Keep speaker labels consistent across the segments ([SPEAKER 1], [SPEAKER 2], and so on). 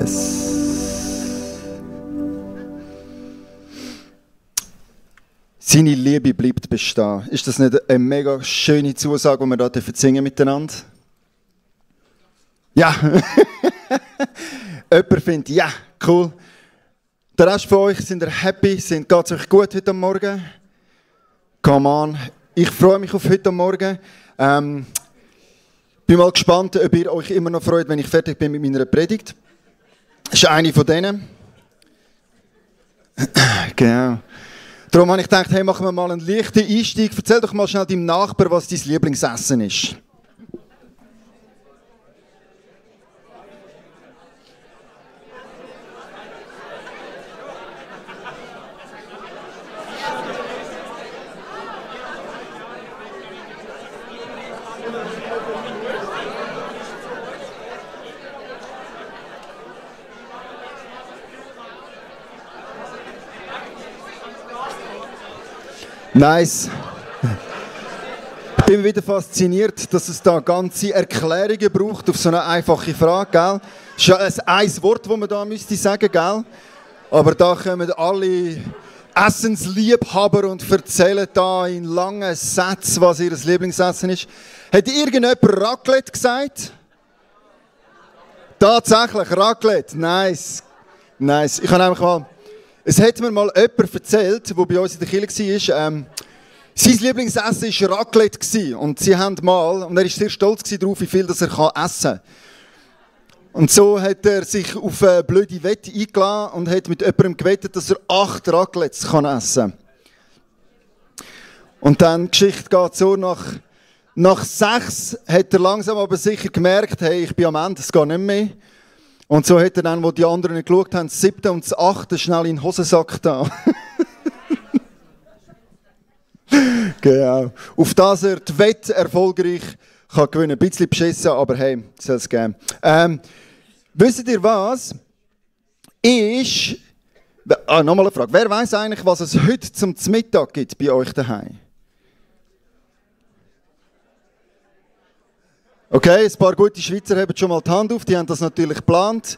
[SPEAKER 1] Yes. Seine Liebe bleibt bestehen. Ist das nicht eine mega schöne Zusage, die wir da singen miteinander? Ja. Jemand findet, ja, cool. Der Rest von euch, sind ihr happy? Geht es euch gut heute Morgen? Come on. Ich freue mich auf heute Morgen. Bin mal gespannt, ob ihr euch immer noch freut, wenn ich fertig bin mit meiner Predigt. Das ist eine von denen. Genau. Darum habe ich gedacht, hey, machen wir mal einen leichten Einstieg. Erzähl doch mal schnell deinem Nachbarn, was dein Lieblingsessen ist. Nice. Ich bin wieder fasziniert, dass es da ganze Erklärungen braucht auf so eine einfache Frage, gell? Das ist ja ein Wort, das man da müsste sagen, gell? Aber da kommen alle Essensliebhaber und erzählen da in langen Sätzen, was ihr Lieblingsessen ist. Hat irgendjemand Raclette gesagt? Tatsächlich, Raclette. Nice. Nice. Ich habe einfach mal... Es hat mir mal jemand erzählt, der bei uns in der Kirche war, sein Lieblingsessen war Raclette. Und sie haben mal, und er war sehr stolz darauf, wie viel das er essen kann. Und so hat er sich auf eine blöde Wette eingeladen und hat mit jemandem gewettet, dass er 8 Raclettes essen kann. Und dann, die Geschichte geht so, nach 6 hat er langsam aber sicher gemerkt, hey, ich bin am Ende, es geht nicht mehr. Und so hat er dann, wo die anderen nicht geschaut haben, das 7. und das 8. schnell in den Hosensack da. Genau. Auf das er die Wette erfolgreich kann gewinnen. Ein bisschen beschissen, aber hey, soll es geben. Wisst ihr was? Nochmal eine Frage. Wer weiß eigentlich, was es heute zum Mittag gibt bei euch daheim? Okay, ein paar gute Schweizer haben schon mal die Hand auf, die haben das natürlich geplant.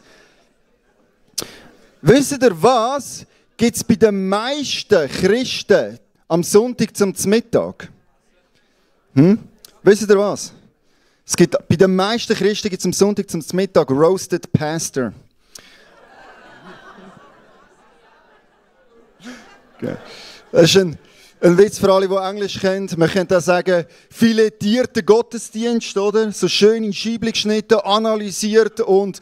[SPEAKER 1] Wisst ihr was? Gibt es bei den meisten Christen am Sonntag zum Mittag? Wisst ihr was? Es gibt, bei den meisten Christen gibt es am Sonntag zum Mittag Roasted Pastor. Okay. Das ist ein Witz für alle, die Englisch kennen. Man könnte auch sagen, filetierter Gottesdienst, oder? So schön in Scheibchen geschnitten, analysiert und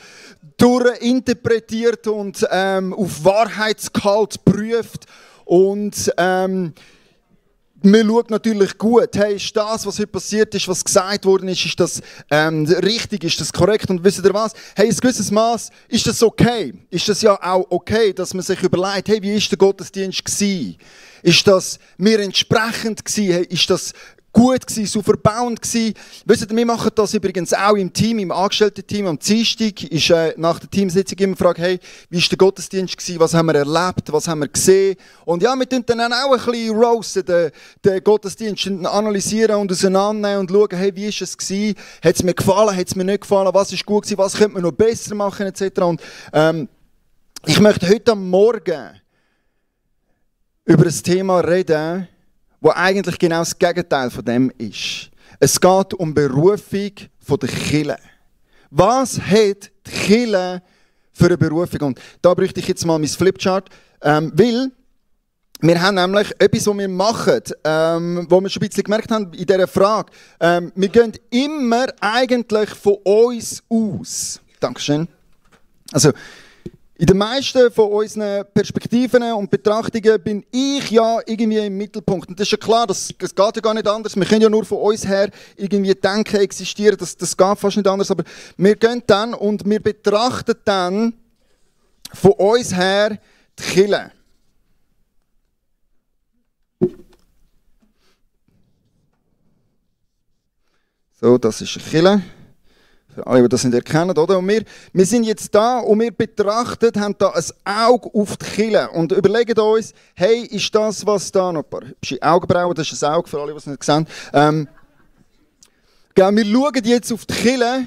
[SPEAKER 1] durchinterpretiert und auf Wahrheitsgehalt prüft. Und man schaut natürlich gut, hey, ist das, was heute passiert ist, was gesagt worden ist das richtig, ist das korrekt? Und wisst ihr was? Hey, ein gewisses Maß, ist das okay? Ist das ja auch okay, dass man sich überlegt, hey, wie war der Gottesdienst gewesen? Ist das mir entsprechend gewesen? Hey, ist das gut gewesen, so verbauend gewesen? Wisst ihr, wir machen das übrigens auch im Team, im Angestellten-Team. Am Dienstag ist nach der Teamsitzung immer gefragt, hey, wie war der Gottesdienst gewesen? Was haben wir erlebt? Was haben wir gesehen? Und ja, wir tun dann auch ein bisschen roasten, den Gottesdienst analysieren und auseinandernehmen und schauen, hey, wie war es gewesen? Hat es mir gefallen? Hat es mir nicht gefallen? Was ist gut gewesen? Was könnte man noch besser machen? Etc. Und ich möchte heute Morgen über ein Thema reden, wo eigentlich genau das Gegenteil von dem ist. Es geht um Berufung der Kirche. Was hat die Kirche für eine Berufung? Und da bräuchte ich jetzt mal mein Flipchart, weil wir haben nämlich etwas, was wir machen, wo wir schon ein bisschen gemerkt haben in dieser Frage. Wir gehen immer eigentlich von uns aus. Dankeschön. Also, in den meisten von unseren Perspektiven und Betrachtungen bin ich ja irgendwie im Mittelpunkt. Und das ist ja klar, das geht ja gar nicht anders. Wir können ja nur von uns her irgendwie denken, existieren, das geht fast nicht anders. Aber wir gehen dann und wir betrachten dann von uns her die Kirche. So, das ist eine Kirche. Für alle, die das nicht erkennen, oder? Und wir sind jetzt da und wir betrachten, haben da ein Auge auf die Kirche und überlegen uns, hey, ist das, was da noch ein paar hübsche Augenbrauen, das ist ein Auge für alle, die es nicht sehen. Wir schauen jetzt auf die Kirche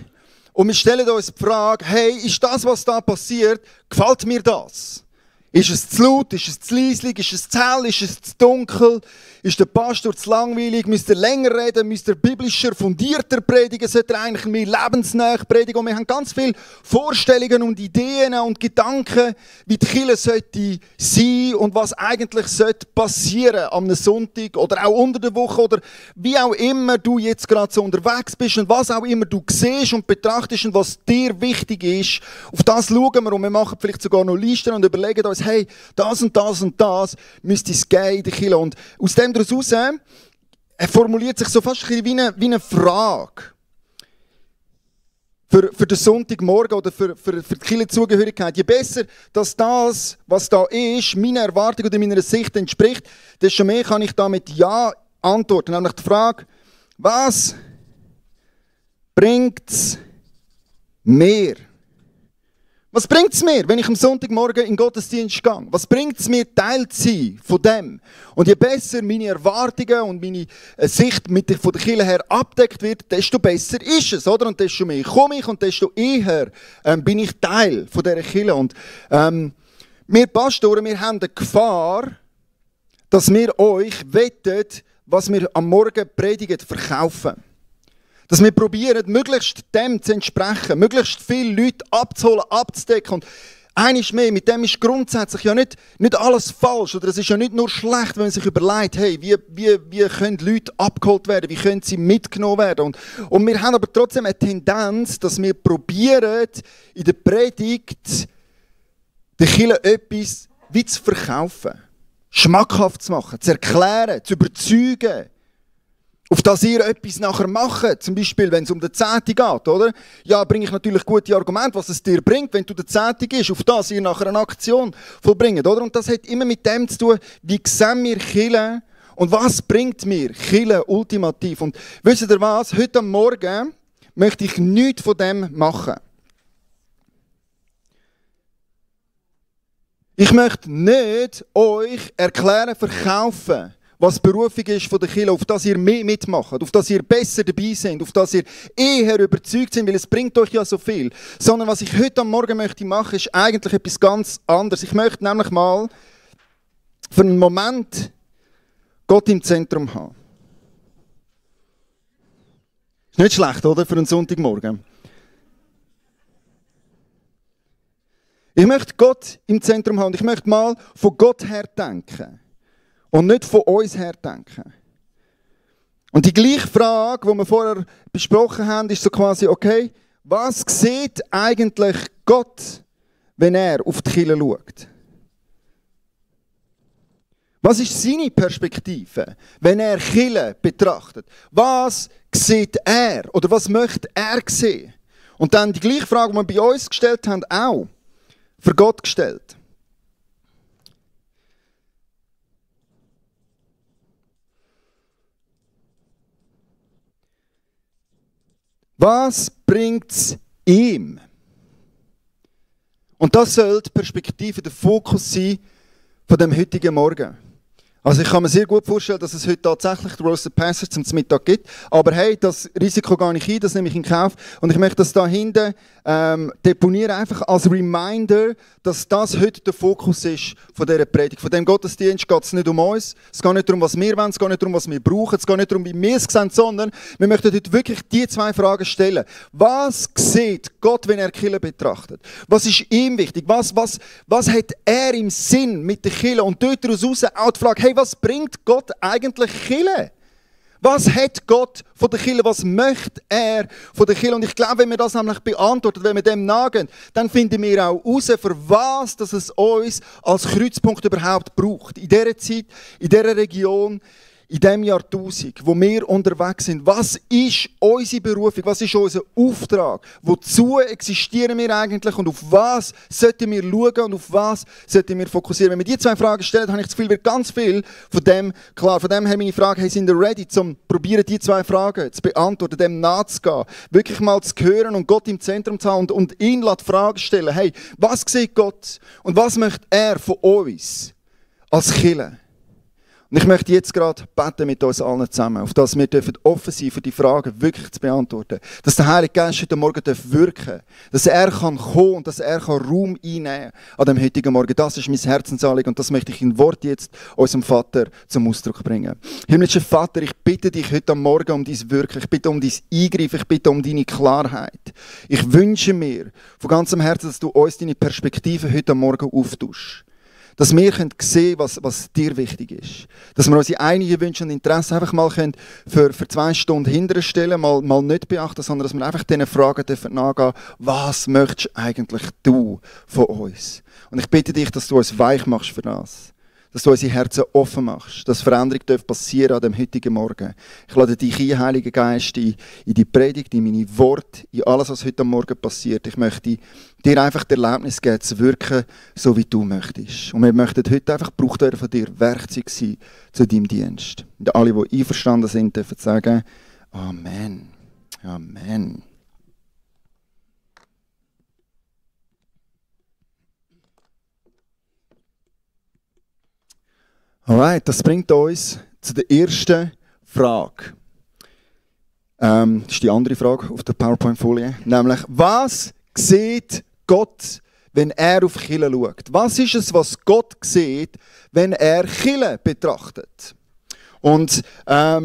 [SPEAKER 1] Und wir stellen uns die Frage, hey, ist das, was da passiert, gefällt mir das? Ist es zu laut? Ist es zu leislich? Ist es zu hell? Ist es zu dunkel? Ist der Pastor zu langweilig? Müsst ihr länger reden? Müsst ihr biblischer, fundierter predigen? Sollte er eigentlich mehr lebensnah predigen? Und wir haben ganz viele Vorstellungen und Ideen und Gedanken, wie die Kirche sollte sein und was eigentlich sollte passieren am Sonntag oder auch unter der Woche oder wie auch immer du jetzt gerade so unterwegs bist und was auch immer du siehst und betrachtest und was dir wichtig ist. Auf das schauen wir und wir machen vielleicht sogar noch Listen und überlegen uns, hey, das und das und das müsste es geben in der Kirche. Und aus dem daraus formuliert sich so fast wie eine Frage für den Sonntagmorgen oder für die Kirchenzugehörigkeit. Je besser dass das, was da ist, meiner Erwartung oder meiner Sicht entspricht, desto mehr kann ich da mit Ja antworten. Nämlich die Frage, was bringt es mir? Was bringt es mir, wenn ich am Sonntagmorgen in den Gottesdienst gehe? Was bringt es mir, Teil zu sein von dem? Und je besser meine Erwartungen und meine Sicht von der Kirche her abdeckt wird, desto besser ist es, oder? Und desto mehr komme ich und desto eher bin ich Teil von dieser Kirche. Und wir Pastoren, wir haben die Gefahr, dass wir euch wettet, was wir am Morgen predigen, verkaufen. Dass wir probieren, möglichst dem zu entsprechen, möglichst viele Leute abzuholen, abzudecken. Und eines mehr, mit dem ist grundsätzlich ja nicht alles falsch. Oder es ist ja nicht nur schlecht, wenn man sich überlegt, hey, wie können Leute abgeholt werden, wie können sie mitgenommen werden. Und wir haben aber trotzdem eine Tendenz, dass wir probieren, in der Predigt der Kirche etwas wie zu verkaufen. Schmackhaft zu machen, zu erklären, zu überzeugen. Auf das ihr etwas nachher macht, zum Beispiel, wenn es um die Zehnte geht, oder? Ja, bringe ich natürlich gute Argumente, was es dir bringt, wenn du die Zehnte gehst, auf das ihr nachher eine Aktion vollbringt, oder? Und das hat immer mit dem zu tun, wie sehen wir Kirche und was bringt mir Kirche ultimativ. Und wisst ihr was? Heute am Morgen möchte ich nichts von dem machen. Ich möchte nicht euch erklären, verkaufen, was die Berufung ist von der Kirche, auf das ihr mehr mitmacht, auf das ihr besser dabei seid, auf das ihr eher überzeugt seid, weil es bringt euch ja so viel. Sondern was ich heute am Morgen möchte machen, ist eigentlich etwas ganz anderes. Ich möchte nämlich mal für einen Moment Gott im Zentrum haben. Ist nicht schlecht, oder? Für einen Sonntagmorgen. Ich möchte Gott im Zentrum haben und ich möchte mal von Gott her denken. Und nicht von uns her denken. Und die gleiche Frage, die wir vorher besprochen haben, ist so quasi, okay, was sieht eigentlich Gott, wenn er auf die Kirche schaut? Was ist seine Perspektive, wenn er Kirche betrachtet? Was sieht er oder was möchte er sehen? Und dann die gleiche Frage, die wir bei uns gestellt haben, auch für Gott gestellt. Was bringt es ihm? Und das soll die Perspektive, der Fokus sein von dem heutigen Morgen. Also ich kann mir sehr gut vorstellen, dass es heute tatsächlich die Roasted Passage zum Mittag gibt. Aber hey, das Risiko gehe ich ein, das nehme ich in Kauf. Und ich möchte das da hinten deponieren, einfach als Reminder, dass das heute der Fokus ist von dieser Predigt. Von dem Gottesdienst geht es nicht um uns. Es geht nicht darum, was wir wollen, es geht nicht darum, was wir brauchen, es geht nicht darum, wie wir es sehen, sondern wir möchten heute wirklich die zwei Fragen stellen. Was sieht Gott, wenn er die Kirche betrachtet? Was ist ihm wichtig? Was hat er im Sinn mit der Kirche? Und dort daraus auch die Frage, hey, was bringt Gott eigentlich Kirche? Was hat Gott von der Kirche? Was möchte er von der Kirche? Und ich glaube, wenn wir das nämlich beantworten, wenn wir dem nachgehen, dann finden wir auch heraus, für was dass es uns als Kreuzpunkt überhaupt braucht. In dieser Zeit, in dieser Region, in diesem Jahrtausend, wo wir unterwegs sind. Was ist unsere Berufung? Was ist unser Auftrag? Wozu existieren wir eigentlich? Und auf was sollten wir schauen und auf was sollten wir fokussieren? Wenn wir diese zwei Fragen stellen, habe ich das Gefühl, wird ganz viel von dem klar. Von dem her meine Frage, hey, sind wir ready, um probieren, diese zwei Fragen zu beantworten, dem nachzugehen, wirklich mal zu hören und Gott im Zentrum zu haben und ihn die Frage stellen, hey, was sieht Gott und was möchte er von uns als Kirche? Und ich möchte jetzt gerade beten mit uns allen zusammen, auf dass wir offen sein für die Fragen wirklich zu beantworten. Dass der Heilige Geist heute Morgen wirken darf. Dass er kann kommen und dass er kann Raum einnehmen an dem heutigen Morgen. Das ist mein Herzensanliegen und das möchte ich in Wort jetzt unserem Vater zum Ausdruck bringen. Himmlischer Vater, ich bitte dich heute am Morgen um dein Wirken. Ich bitte um dein Eingreifen. Ich bitte um deine Klarheit. Ich wünsche mir von ganzem Herzen, dass du uns deine Perspektive heute am Morgen auftust. Dass wir sehen können, was dir wichtig ist. Dass wir unsere eigenen Wünsche und Interessen einfach mal für 2 Stunden hinterstellen, mal nicht beachten, sondern dass wir einfach diesen Fragen nachgehen, was möchtest eigentlich du von uns? Und ich bitte dich, dass du uns weich machst für das. Dass du unsere Herzen offen machst, dass Veränderung passieren an dem heutigen Morgen. Ich lade dich ein, Heiliger Geist, in die Predigt, in meine Worte, in alles, was heute Morgen passiert. Ich möchte dir einfach die Erlaubnis geben, zu wirken, so wie du möchtest. Und wir möchten heute einfach gebraucht werden von dir, Werkzeug sein zu deinem Dienst. Und alle, die einverstanden sind, dürfen sagen, Amen. Amen. Alright, das bringt uns zu der ersten Frage. Das ist die andere Frage auf der PowerPoint-Folie. Nämlich, was sieht Gott, wenn er auf Kirche schaut? Was ist es, was Gott sieht, wenn er Kirche betrachtet? Und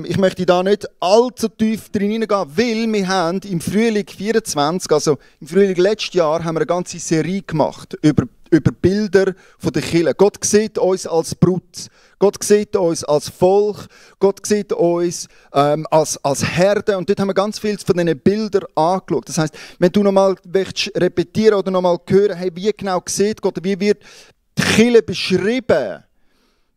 [SPEAKER 1] ich möchte da nicht allzu tief drin hineingehen, weil wir haben im Frühling 24, also im Frühling letztes Jahr, haben wir eine ganze Serie gemacht über Bilder von der Kirche. Gott sieht uns als Brut. Gott sieht uns als Volk. Gott sieht uns als Herde. Und dort haben wir ganz viel von diesen Bildern angeschaut. Das heisst, wenn du nochmal repetieren oder nochmal hören, hey, wie genau sieht Gott, wie wird die Kirche beschrieben,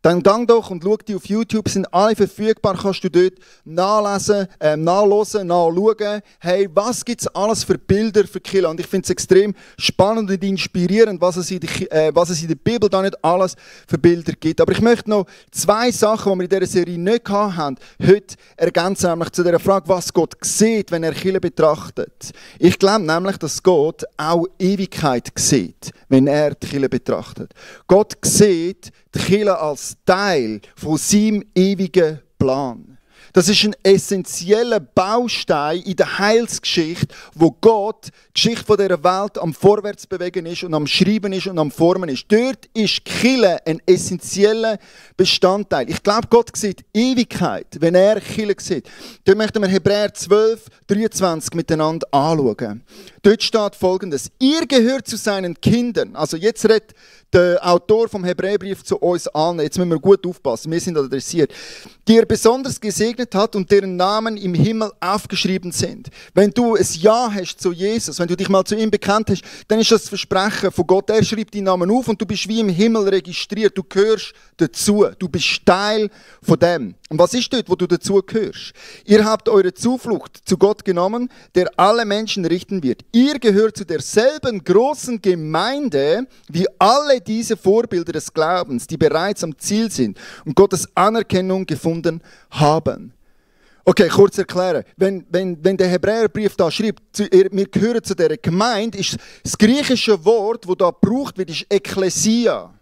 [SPEAKER 1] dann gang doch und schau die auf YouTube, sind alle verfügbar, kannst du dort nachlesen, nachhören, nachschauen. Hey, was gibt es alles für Bilder für Kirche? Und ich finde es extrem spannend und inspirierend, was es in der Bibel da nicht alles für Bilder gibt. Aber ich möchte noch 2 Sachen, die wir in dieser Serie nicht hatten, heute ergänzen, nämlich zu der Frage, was Gott sieht, wenn er Kirche betrachtet. Ich glaube nämlich, dass Gott auch Ewigkeit sieht, wenn er die Kirche betrachtet. Gott sieht die Kirche als Teil von seinem ewigen Plan. Das ist ein essentieller Baustein in der Heilsgeschichte, wo Gott die Geschichte dieser Welt am Vorwärtsbewegen ist und am Schreiben ist und am Formen ist. Dort ist die Kirche ein essentieller Bestandteil. Ich glaube, Gott sieht Ewigkeit, wenn er Kirche sieht. Dort möchten wir Hebräer 12, 23 miteinander anschauen. Dort steht Folgendes: Ihr gehört zu seinen Kindern. Also jetzt redet der Autor vom Hebräerbrief zu uns allen. Jetzt müssen wir gut aufpassen, wir sind adressiert. Die er besonders gesegnet hat und deren Namen im Himmel aufgeschrieben sind. Wenn du ein Ja hast zu Jesus, wenn du dich mal zu ihm bekannt hast, dann ist das Versprechen von Gott. Er schreibt deinen Namen auf und du bist wie im Himmel registriert. Du gehörst dazu. Du bist Teil von dem. Und was ist dort, wo du dazu gehörst? Ihr habt eure Zuflucht zu Gott genommen, der alle Menschen richten wird. Ihr gehört zu derselben großen Gemeinde wie alle diese Vorbilder des Glaubens, die bereits am Ziel sind und Gottes Anerkennung gefunden haben. Okay, kurz erklären. Wenn der Hebräerbrief da schreibt, wir gehören zu dieser Gemeinde, ist das griechische Wort, das da gebraucht wird, ist Ekklesia.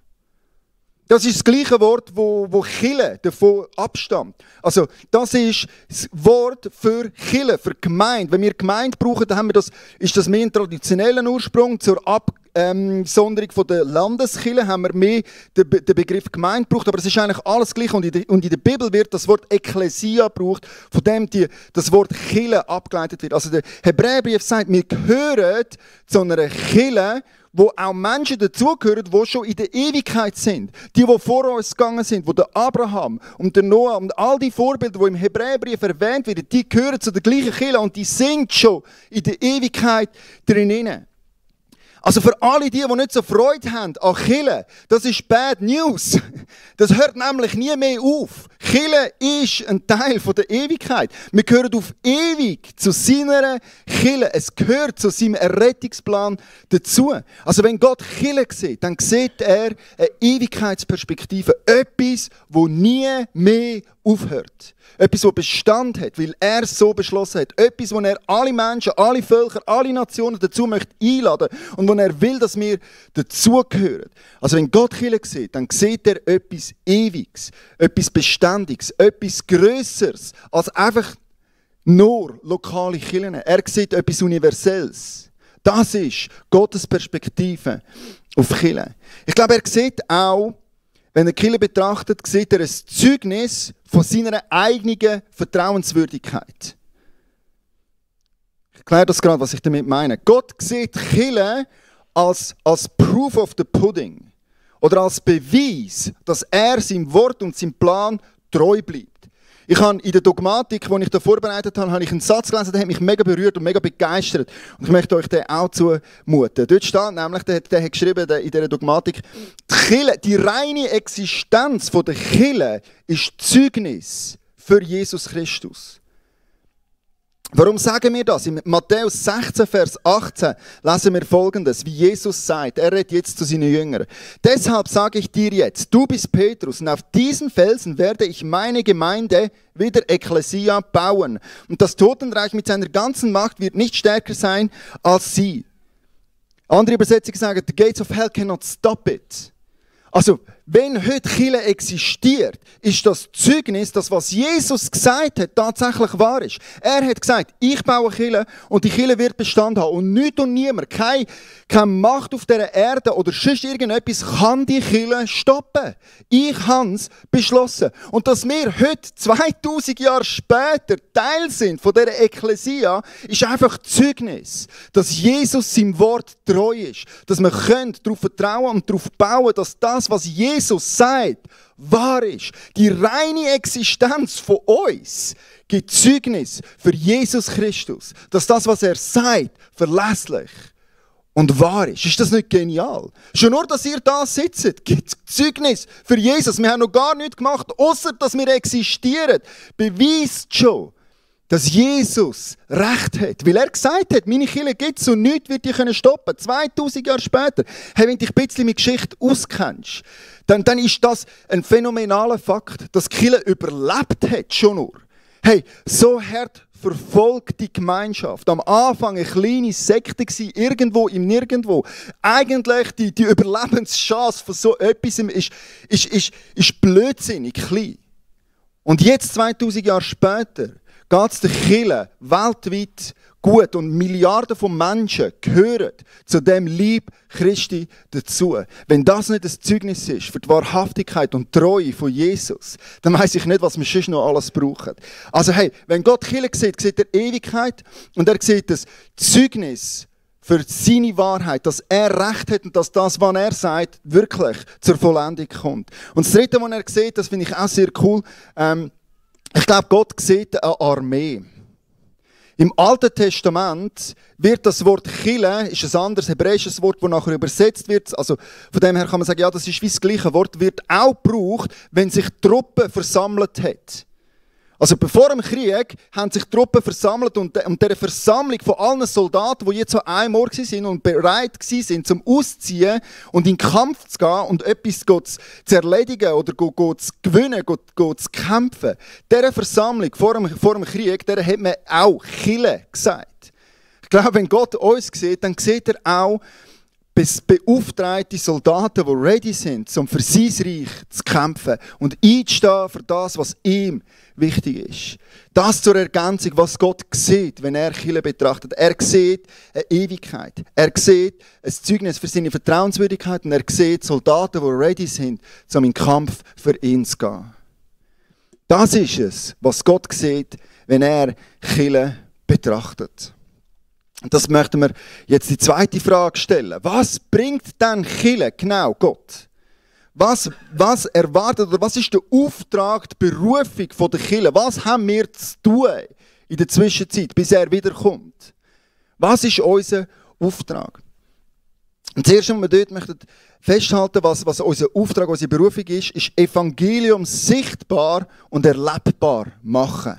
[SPEAKER 1] Das ist das gleiche Wort, wo Kirche davon abstammt. Also, das ist das Wort für Kirche, für Gemeinde. Wenn wir Gemeinde brauchen, dann ist das mehr ein traditioneller Ursprung. Zur Absonderung von der Landeskirche haben wir mehr den Begriff Gemeinde gebraucht. Aber es ist eigentlich alles gleich. Und in der Bibel wird das Wort Ekklesia gebraucht, von dem das Wort Kirche abgeleitet wird. Also der Hebräerbrief sagt, wir gehören zu einer Kirche, wo auch Menschen dazugehören, die schon in der Ewigkeit sind. Die vor uns gegangen sind, wo der Abraham und der Noah und all die Vorbilder, die im Hebräerbrief erwähnt werden, die gehören zu der gleichen Kirche und die sind schon in der Ewigkeit drinnen. Also für alle die nicht so Freude haben an Kirche, das ist Bad News. Das hört nämlich nie mehr auf. Kirche ist ein Teil von der Ewigkeit. Wir gehören auf ewig zu seiner Kirche. Es gehört zu seinem Errettungsplan dazu. Also wenn Gott Kirche sieht, dann sieht er eine Ewigkeitsperspektive. Etwas, wo nie mehr aufhört. Etwas, das Bestand hat, weil er so beschlossen hat. Etwas, wo er alle Menschen, alle Völker, alle Nationen dazu möchte einladen und wo er will, dass wir dazugehören. Also wenn Gott Kirche sieht, dann sieht er etwas Ewiges, etwas Beständiges, etwas Grösseres als einfach nur lokale Kirchen. Er sieht etwas Universelles. Das ist Gottes Perspektive auf Kirche. Ich glaube, er sieht auch, wenn er die Kirche betrachtet, sieht er ein Zeugnis von seiner eigenen Vertrauenswürdigkeit. Ich erkläre das gerade, was ich damit meine. Gott sieht die Kirche als Proof of the Pudding oder als Beweis, dass er seinem Wort und seinem Plan treu bleibt. Ich habe in der Dogmatik, die ich da vorbereitet habe, habe ich einen Satz gelesen, der hat mich mega berührt und mega begeistert. Und ich möchte euch den auch zumuten. Dort steht nämlich, der hat geschrieben in dieser Dogmatik, die reine Existenz der Kirche ist Zeugnis für Jesus Christus. Warum sagen wir das? In Matthäus 16, Vers 18 lesen wir Folgendes, wie Jesus sagt. Er redet jetzt zu seinen Jüngern. Deshalb sage ich dir jetzt, du bist Petrus und auf diesen Felsen werde ich meine Gemeinde, wieder Ekklesia, bauen. Und das Totenreich mit seiner ganzen Macht wird nicht stärker sein als sie. Andere Übersetzungen sagen, the gates of hell cannot stop it. Also, wenn heute Kirche existiert, ist das Zeugnis, dass was Jesus gesagt hat, tatsächlich wahr ist. Er hat gesagt, ich baue Kirche und die Kirche wird Bestand haben. Und nichts und niemand, keine Macht auf dieser Erde oder sonst irgendetwas kann die Kirche stoppen. Ich habe es beschlossen. Und dass wir heute, 2000 Jahre später, Teil sind von dieser Ekklesia, ist einfach Zeugnis, dass Jesus seinem Wort treu ist. Dass wir darauf vertrauen und darauf bauen, dass das, was Jesus sagt, wahr ist. Die reine Existenz von uns gibt Zeugnis für Jesus Christus, dass das, was er sagt, verlässlich und wahr ist. Ist das nicht genial? Schon nur, dass ihr da sitzt, gibt Zeugnis für Jesus. Wir haben noch gar nichts gemacht, außer dass wir existieren. Beweist schon, dass Jesus Recht hat. Weil er gesagt hat, meine Kirche gibt es und nichts wird die stoppen können. 2000 Jahre später. Hey, wenn du dich ein bisschen mit Geschichte auskennst, dann ist das ein phänomenaler Fakt, dass die Kirche überlebt hat, schon nur. Hey, so hart verfolgte Gemeinschaft. Am Anfang eine kleine Sekte gewesen, irgendwo im Nirgendwo. Eigentlich die Überlebenschance von so etwas ist blödsinnig klein. Und jetzt, 2000 Jahre später, geht es der Kirche weltweit gut und Milliarden von Menschen gehören zu dem Leib Christi dazu. Wenn das nicht ein Zeugnis ist für die Wahrhaftigkeit und Treue von Jesus, dann weiss ich nicht, was wir sonst noch alles brauchen. Also hey, wenn Gott die Kirche sieht, sieht er Ewigkeit und er sieht das Zeugnis für seine Wahrheit, dass er Recht hat und dass das, was er sagt, wirklich zur Vollendung kommt. Und das Dritte, was er sieht, das finde ich auch sehr cool, ich glaube, Gott sieht eine Armee. Im Alten Testament wird das Wort Chile, ist ein anderes hebräisches Wort, das nachher übersetzt wird. Also von dem her kann man sagen, ja, das ist wie das gleiche Wort, wird auch gebraucht, wenn sich Truppen versammelt hat. Also bevor dem Krieg haben sich Truppen versammelt und dieser Versammlung von allen Soldaten, die jetzt an einem Ort waren und bereit waren, zum Ausziehen und in den Kampf zu gehen und etwas zu erledigen oder zu gewinnen, zu kämpfen. Dieser Versammlung vor dem Krieg, der hat man auch Chile gesagt. Ich glaube, wenn Gott uns sieht, dann sieht er auch beauftragte Soldaten, die ready sind, um für sein Reich zu kämpfen und einzustehen für das, was ihm wichtig ist. Das zur Ergänzung, was Gott sieht, wenn er Kirche betrachtet. Er sieht eine Ewigkeit. Er sieht ein Zeugnis für seine Vertrauenswürdigkeit und er sieht Soldaten, die ready sind, um in den Kampf für ihn zu gehen. Das ist es, was Gott sieht, wenn er Kirche betrachtet. Das möchten wir jetzt die zweite Frage stellen. Was bringt denn Kirche genau Gott? Was erwartet oder was ist der Auftrag, die Berufung von der Kirche? Was haben wir zu tun in der Zwischenzeit, bis er wiederkommt? Was ist unser Auftrag? Und das Erste, was wir dort möchten festhalten, was unser Auftrag, unsere Berufung ist Evangelium sichtbar und erlebbar machen.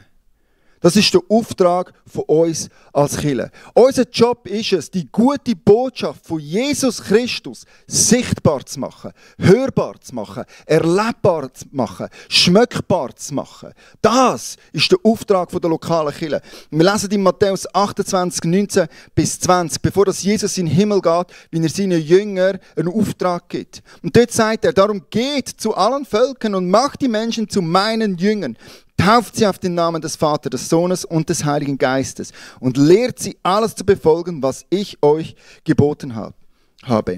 [SPEAKER 1] Das ist der Auftrag von uns als Kirche. Unser Job ist es, die gute Botschaft von Jesus Christus sichtbar zu machen, hörbar zu machen, erlebbar zu machen, schmeckbar zu machen. Das ist der Auftrag der lokalen Kirche. Wir lesen in Matthäus 28, 19 bis 20, bevor das Jesus in den Himmel geht, wie er seinen Jüngern einen Auftrag gibt. Und dort sagt er, darum geht zu allen Völkern und macht die Menschen zu meinen Jüngern. Tauft sie auf den Namen des Vaters, des Sohnes und des Heiligen Geistes und lehrt sie, alles zu befolgen, was ich euch geboten habe.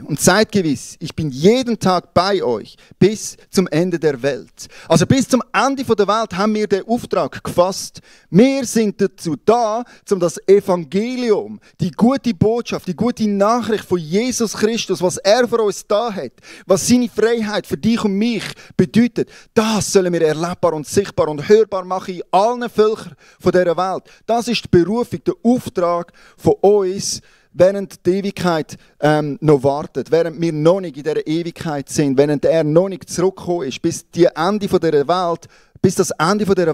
[SPEAKER 1] Und seid gewiss, ich bin jeden Tag bei euch bis zum Ende der Welt. Also bis zum Ende der Welt haben wir den Auftrag gefasst. Wir sind dazu da, um das Evangelium, die gute Botschaft, die gute Nachricht von Jesus Christus, was er für uns da hat, was seine Freiheit für dich und mich bedeutet, das sollen wir erlebbar und sichtbar und hörbar machen in allen Völkern dieser Welt. Das ist die Berufung, der Auftrag von uns, während die Ewigkeit noch wartet, während wir noch nicht in dieser Ewigkeit sind, während er noch nicht zurückgekommen ist, bis das Ende dieser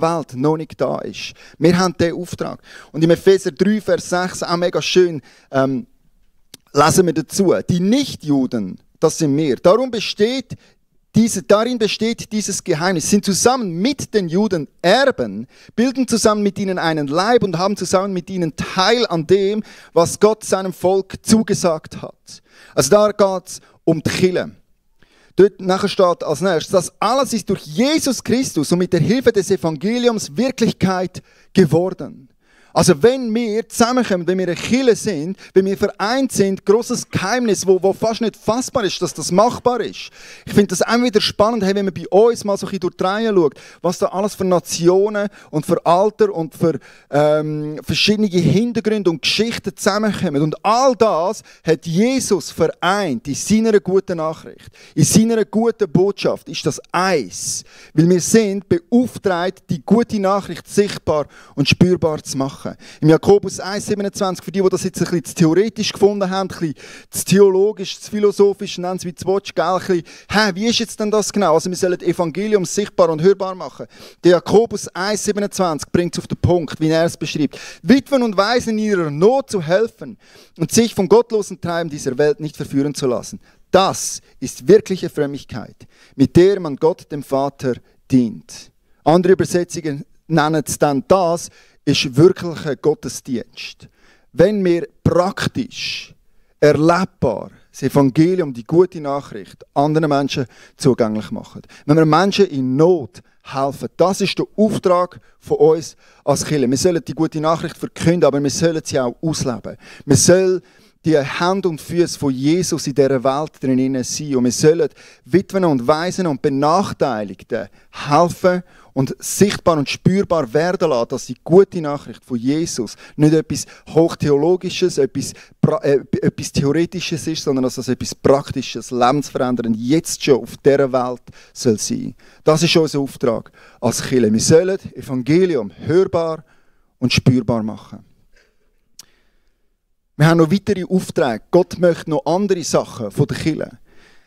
[SPEAKER 1] Welt noch nicht da ist. Wir haben diesen Auftrag. Und im Epheser 3, Vers 6, auch mega schön, lesen wir dazu, die Nichtjuden, das sind wir. Darin besteht dieses Geheimnis, sind zusammen mit den Juden Erben, bilden zusammen mit ihnen einen Leib und haben zusammen mit ihnen Teil an dem, was Gott seinem Volk zugesagt hat. Also da geht es um die Kirche. Dort nachher steht als nächstes, das alles ist durch Jesus Christus und mit der Hilfe des Evangeliums Wirklichkeit geworden. Also wenn wir zusammenkommen, wenn wir eine Kirche sind, wenn wir vereint sind, grosses Geheimnis, wo fast nicht fassbar ist, dass das machbar ist. Ich finde das auch wieder spannend, wenn man bei uns mal so ein bisschen durch die Reihe schaut, was da alles für Nationen und für Alter und für verschiedene Hintergründe und Geschichten zusammenkommen. Und all das hat Jesus vereint in seiner guten Nachricht, in seiner guten Botschaft ist das eins. Weil wir sind beauftragt, die gute Nachricht sichtbar und spürbar zu machen. Im Jakobus 1,27, für die das jetzt ein bisschen zu theoretisch gefunden haben, ein bisschen zu theologisch, zu philosophisch, nennen es wie du willst, gell, wie ist jetzt denn das genau? Also wir sollen das Evangelium sichtbar und hörbar machen. Der Jakobus 1,27 bringt es auf den Punkt, wie er es beschreibt. Witwen und Waisen in ihrer Not zu helfen und sich vom gottlosen Treiben dieser Welt nicht verführen zu lassen. Das ist wirkliche Frömmigkeit, mit der man Gott, dem Vater, dient. Andere Übersetzungen nennen es dann das, ist wirklich ein Gottesdienst. Wenn wir praktisch, erlebbar das Evangelium, die gute Nachricht, anderen Menschen zugänglich machen. Wenn wir Menschen in Not helfen, das ist der Auftrag von uns als Kirche. Wir sollen die gute Nachricht verkünden, aber wir sollen sie auch ausleben. Wir sollen die Hände und Füße von Jesus in dieser Welt drinnen sein. Und wir sollen Witwen und Waisen und Benachteiligten helfen und sichtbar und spürbar werden lassen, dass die gute Nachricht von Jesus nicht etwas Hochtheologisches, etwas Theoretisches ist, sondern dass das etwas Praktisches, Lebensveränderndes jetzt schon auf dieser Welt soll sein. Das ist unser Auftrag als Kirche. Wir sollen Evangelium hörbar und spürbar machen. Wir haben noch weitere Aufträge. Gott möchte noch andere Sachen von der Kirche.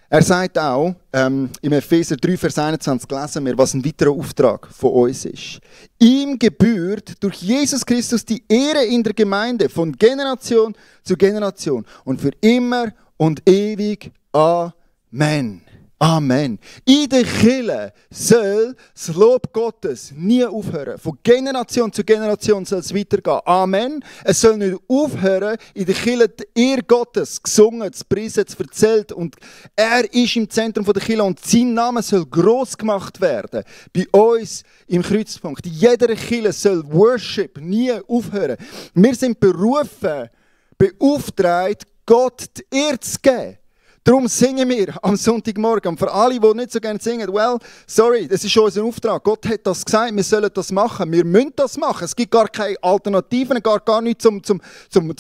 [SPEAKER 1] Er sagt auch, im Epheser 3, Vers 21 lesen wir, was ein weiterer Auftrag von uns ist. Ihm gebührt durch Jesus Christus die Ehre in der Gemeinde von Generation zu Generation und für immer und ewig. Amen. Amen. In der Kirche soll das Lob Gottes nie aufhören. Von Generation zu Generation soll es weitergehen. Amen. Es soll nicht aufhören, in der Kirche die Ehre Gottes gesungen, zu preisen, zu erzählt. Und er ist im Zentrum der Kirche und sein Name soll gross gemacht werden. Bei uns im Kreuzpunkt. In jeder Kirche soll Worship nie aufhören. Wir sind berufen, beauftragt, Gott die Ehre zu geben. Darum singen wir am Sonntagmorgen. Für alle, die nicht so gerne singen, das ist unser Auftrag. Gott hat das gesagt, wir sollen das machen. Wir müssen das machen. Es gibt gar keine Alternativen, gar nichts zum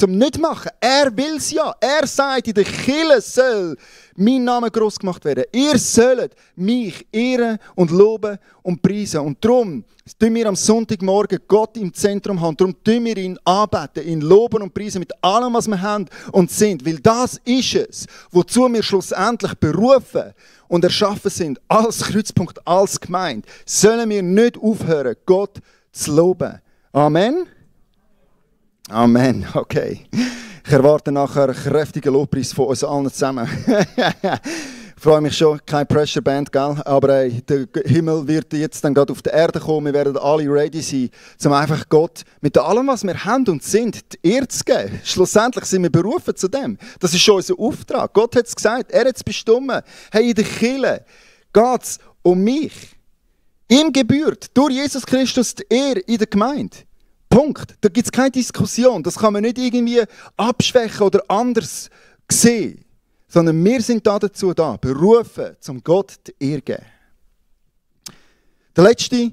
[SPEAKER 1] nicht machen. Er will es ja. Er sagt, in der Kirche soll mein Name gross gemacht werden. Ihr sollt mich ehren und loben und preisen. Und darum tun wir am Sonntagmorgen Gott im Zentrum haben. Darum tun wir ihn anbeten, ihn loben und preisen mit allem, was wir haben und sind. Weil das ist es, wozu wir schlussendlich berufen und erschaffen sind, als Kreuzpunkt, als Gemeinde. Sollen wir nicht aufhören, Gott zu loben. Amen? Amen, okay. Ich erwarte nachher einen kräftigen Lobpreis von uns allen zusammen. Ich freue mich schon, keine Pressure Band, gell? Aber der Himmel wird jetzt dann gerade auf die Erde kommen. Wir werden alle ready sein, um einfach Gott mit allem, was wir haben und sind, die Ehre zu geben. Schlussendlich sind wir berufen zu dem. Das ist schon unser Auftrag. Gott hat es gesagt, er hat es bestimmt. Hey, in der Kirche geht es um mich. Ihm gebührt durch Jesus Christus die Ehre in der Gemeinde. Punkt. Da gibt es keine Diskussion. Das kann man nicht irgendwie abschwächen oder anders sehen. Sondern wir sind dazu da, berufen, zum Gott die Ehre zu geben. Der letzte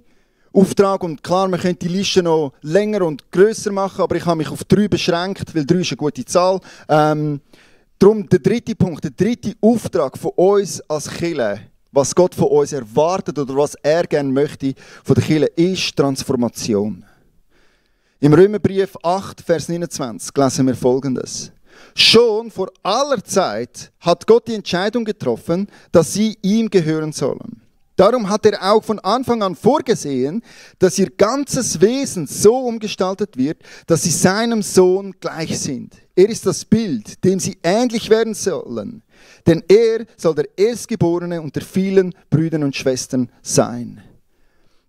[SPEAKER 1] Auftrag, und klar, man könnte die Liste noch länger und grösser machen, aber ich habe mich auf 3 beschränkt, weil 3 ist eine gute Zahl. Darum der dritte Punkt, der dritte Auftrag von uns als Kirche, was Gott von uns erwartet oder was er gerne möchte von der Kirche, ist Transformation. Im Römerbrief 8, Vers 29 lesen wir Folgendes. Schon vor aller Zeit hat Gott die Entscheidung getroffen, dass sie ihm gehören sollen. Darum hat er auch von Anfang an vorgesehen, dass ihr ganzes Wesen so umgestaltet wird, dass sie seinem Sohn gleich sind. Er ist das Bild, dem sie ähnlich werden sollen. Denn er soll der Erstgeborene unter vielen Brüdern und Schwestern sein.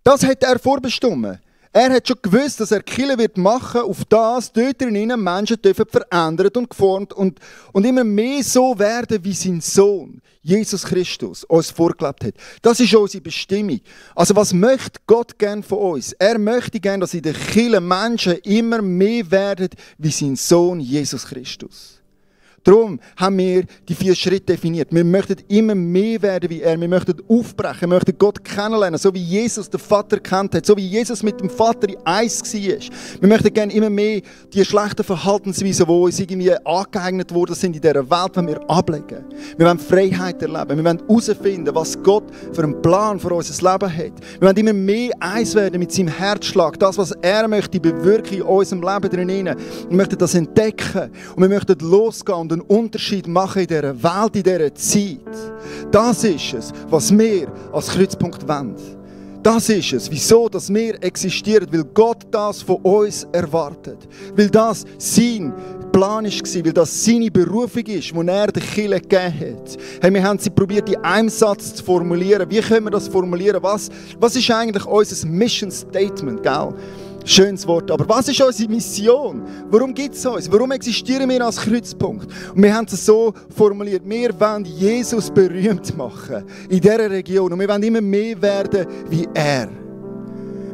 [SPEAKER 1] Das hat er vorbestimmt. Er hat schon gewusst, dass er Kirche wird machen, auf das dort drinnen Menschen dürfen verändert und geformt und immer mehr so werden, wie sein Sohn, Jesus Christus, uns vorgelebt hat. Das ist unsere Bestimmung. Also was möchte Gott gern von uns? Er möchte gern, dass in der Kirche Menschen immer mehr werden, wie sein Sohn, Jesus Christus. Darum haben wir die 4 Schritte definiert. Wir möchten immer mehr werden wie er. Wir möchten aufbrechen. Wir möchten Gott kennenlernen, so wie Jesus den Vater kennt hat. So wie Jesus mit dem Vater in eins war. Wir möchten gerne immer mehr die schlechten Verhaltensweisen, die uns irgendwie angeeignet worden sind in dieser Welt, wenn wir ablegen. Wir wollen Freiheit erleben. Wir wollen herausfinden, was Gott für einen Plan für unser Leben hat. Wir wollen immer mehr eins werden mit seinem Herzschlag. Das, was er möchte bewirken in unserem Leben drinnen. Wir möchten das entdecken. Und wir möchten losgehen und einen Unterschied machen in dieser Welt, in dieser Zeit. Das ist es, was wir als Kreuzpunkt wollen. Das ist es, wieso dass wir existieren, weil Gott das von uns erwartet. Weil das sein Plan war, weil das seine Berufung ist, die er der Kirche gegeben hat. Hey, wir haben sie probiert, in einem Satz zu formulieren. Wie können wir das formulieren? Was ist eigentlich unser Mission Statement, gell? Schönes Wort, aber was ist unsere Mission? Warum gibt es uns? Warum existieren wir als Kreuzpunkt? Und wir haben es so formuliert, wir wollen Jesus berühmt machen in dieser Region und wir wollen immer mehr werden wie er.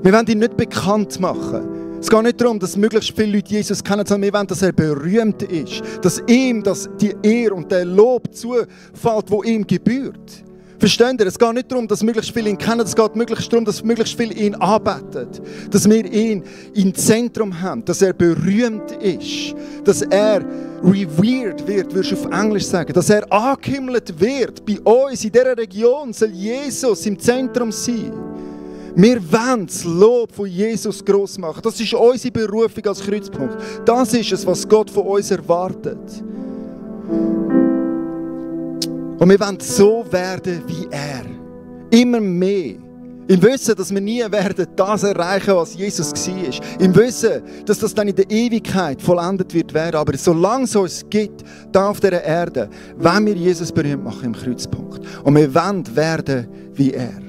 [SPEAKER 1] Wir wollen ihn nicht bekannt machen. Es geht nicht darum, dass möglichst viele Leute Jesus kennen, sondern wir wollen, dass er berühmt ist. Dass ihm die Ehre und der Lob zufällt, wo ihm gebührt. Versteht ihr? Es geht nicht darum, dass möglichst viele ihn kennen, es geht möglichst darum, dass möglichst viele ihn anbeten. Dass wir ihn im Zentrum haben, dass er berühmt ist, dass er revered wird, würdest du auf Englisch sagen, dass er angehimmelt wird. Bei uns in dieser Region soll Jesus im Zentrum sein. Wir wollen das Lob von Jesus gross machen. Das ist unsere Berufung als Kreuzpunkt. Das ist es, was Gott von uns erwartet. Und wir wollen so werden wie er. Immer mehr. Im Wissen, dass wir nie werden das erreichen, was Jesus war. Im Wissen, dass das dann in der Ewigkeit vollendet wird werden. Aber solange es uns gibt, da auf dieser Erde, wollen wir Jesus berühmt machen im Kreuzpunkt. Und wir wollen werden wie er.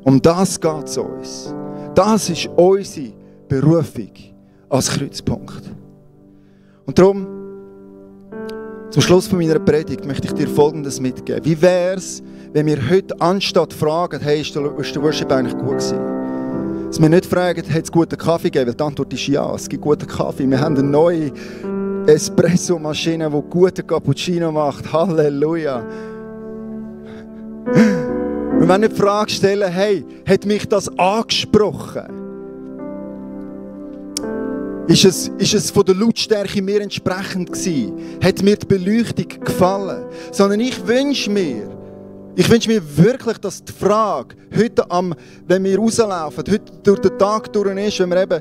[SPEAKER 1] Um das geht es uns. Das ist unsere Berufung als Kreuzpunkt. Und darum, zum Schluss von meiner Predigt möchte ich dir Folgendes mitgeben. Wie wäre es, wenn wir heute anstatt fragen, hey, ist der Worship eigentlich gut gewesen? Dass wir nicht fragen, hat es guten Kaffee gegeben? Weil die Antwort ist ja, es gibt guten Kaffee. Wir haben eine neue Espresso-Maschine, die guten Cappuccino macht. Halleluja. Wir wollen nicht die Frage stellen, hey, hat mich das angesprochen? Ist es von der Lautstärke mir entsprechend gewesen? Hat mir die Beleuchtung gefallen? Sondern ich wünsche mir wirklich, dass die Frage heute, wenn wir rauslaufen, heute durch den Tag durch ist, wenn wir eben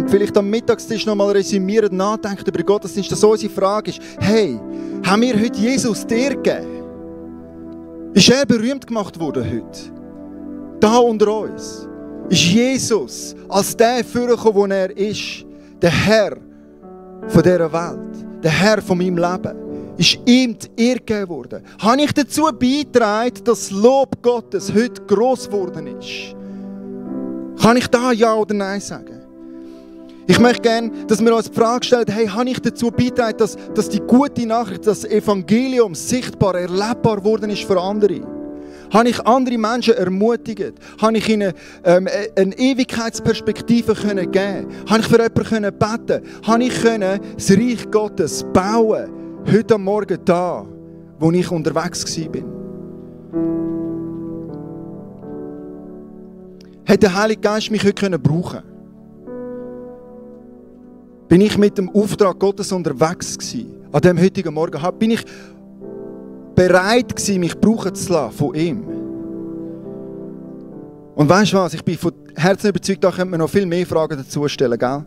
[SPEAKER 1] vielleicht am Mittagstisch noch mal resümieren, nachdenken über Gottesdienst, dass unsere Frage ist, hey, haben wir heute Jesus dir gegeben? Ist er berühmt gemacht worden heute? Da unter uns. Ist Jesus als der vorgekommen, wo er ist? Der Herr von dieser Welt. Der Herr von meinem Leben. Ist ihm die Ehre gegeben worden. Habe ich dazu beigetragen, dass das Lob Gottes heute gross geworden ist? Kann ich da Ja oder Nein sagen? Ich möchte gerne, dass wir uns die Frage stellen, hey, habe ich dazu beigetragen, dass die gute Nachricht, das Evangelium sichtbar, erlebbar geworden ist für andere? Habe ich andere Menschen ermutigt? Habe ich ihnen eine Ewigkeitsperspektive geben können? Habe ich für jemanden beten? Habe ich das Reich Gottes bauen? Heute am Morgen da, wo ich unterwegs war. Hätte der Heilige Geist mich heute brauchen können? Bin ich mit dem Auftrag Gottes unterwegs gewesen? An diesem heutigen Morgen bin ich bereit gewesen, mich brauchen zu lassen von ihm. Und weißt du was? Ich bin von Herzen überzeugt, da könnte man noch viel mehr Fragen dazu stellen, gell?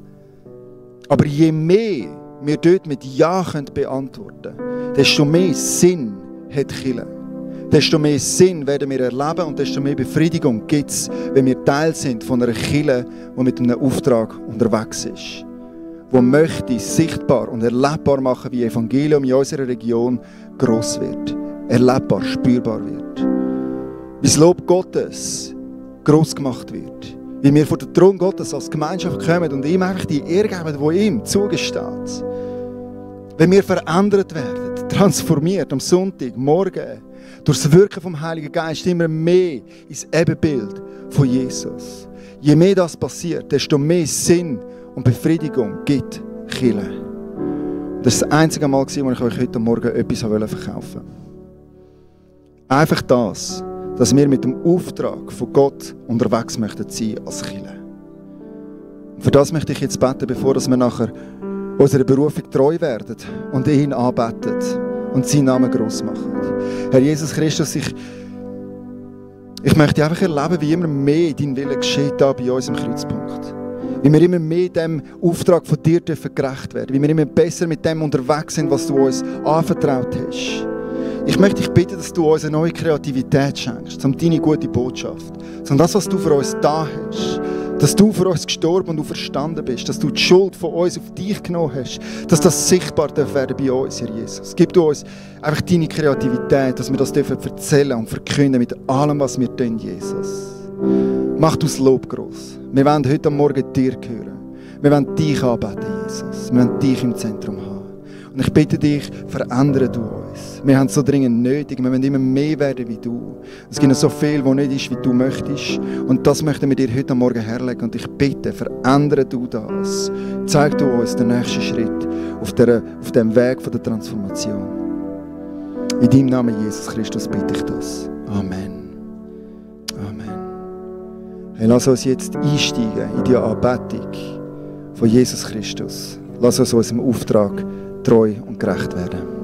[SPEAKER 1] Aber je mehr wir dort mit Ja beantworten können, desto mehr Sinn hat Kirche. Desto mehr Sinn werden wir erleben und desto mehr Befriedigung gibt es, wenn wir Teil sind von einer Kirche, die mit einem Auftrag unterwegs ist. Die möchte sichtbar und erlebbar machen, wie Evangelium in unserer Region gross wird. Erlebbar, spürbar wird. Wie das Lob Gottes gross gemacht wird. Wie wir vor den Thron Gottes als Gemeinschaft kommen und ihm einfach die Ehre geben, die ihm zugesteht. Wenn wir verändert werden, transformiert am Sonntag, morgen, durch das Wirken vom Heiligen Geist immer mehr ins Ebenbild von Jesus. Je mehr das passiert, desto mehr Sinn und Befriedigung gibt Kirche. Das ist das einzige Mal, wo ich euch heute Morgen etwas verkaufen wollte. Einfach das, dass wir mit dem Auftrag von Gott unterwegs möchten sein als Kirche. Und für das möchte ich jetzt beten, bevor wir nachher unserer Berufung treu werden und ihn anbeten und seinen Namen gross machen. Herr Jesus Christus, ich möchte einfach erleben, wie immer mehr dein Wille geschieht da bei uns im Kreuzpunkt. Wie wir immer mehr dem Auftrag von dir gerecht werden. Wie wir immer besser mit dem unterwegs sind, was du uns anvertraut hast. Ich möchte dich bitten, dass du uns eine neue Kreativität schenkst, um deine gute Botschaft, um das, was du für uns da hast, dass du für uns gestorben und auferstanden bist, dass du die Schuld von uns auf dich genommen hast, dass das sichtbar werden bei uns, Herr Jesus. Gib du uns einfach deine Kreativität, dass wir das erzählen und verkünden mit allem, was wir tun, Jesus. Mach du das Lob gross. Wir wollen heute Morgen dir hören. Wir wollen dich anbeten, Jesus. Wir wollen dich im Zentrum haben. Und ich bitte dich, verändere du uns. Wir haben es so dringend nötig. Wir wollen immer mehr werden wie du. Es gibt noch so viel, was nicht ist, wie du möchtest. Und das möchten wir dir heute Morgen herlegen. Und ich bitte, verändere du das. Zeig du uns den nächsten Schritt auf dem Weg der Transformation. In deinem Namen, Jesus Christus, bitte ich das. Amen. Hey, lass uns jetzt einsteigen in die Anbetung von Jesus Christus. Lass uns unserem Auftrag treu und gerecht werden.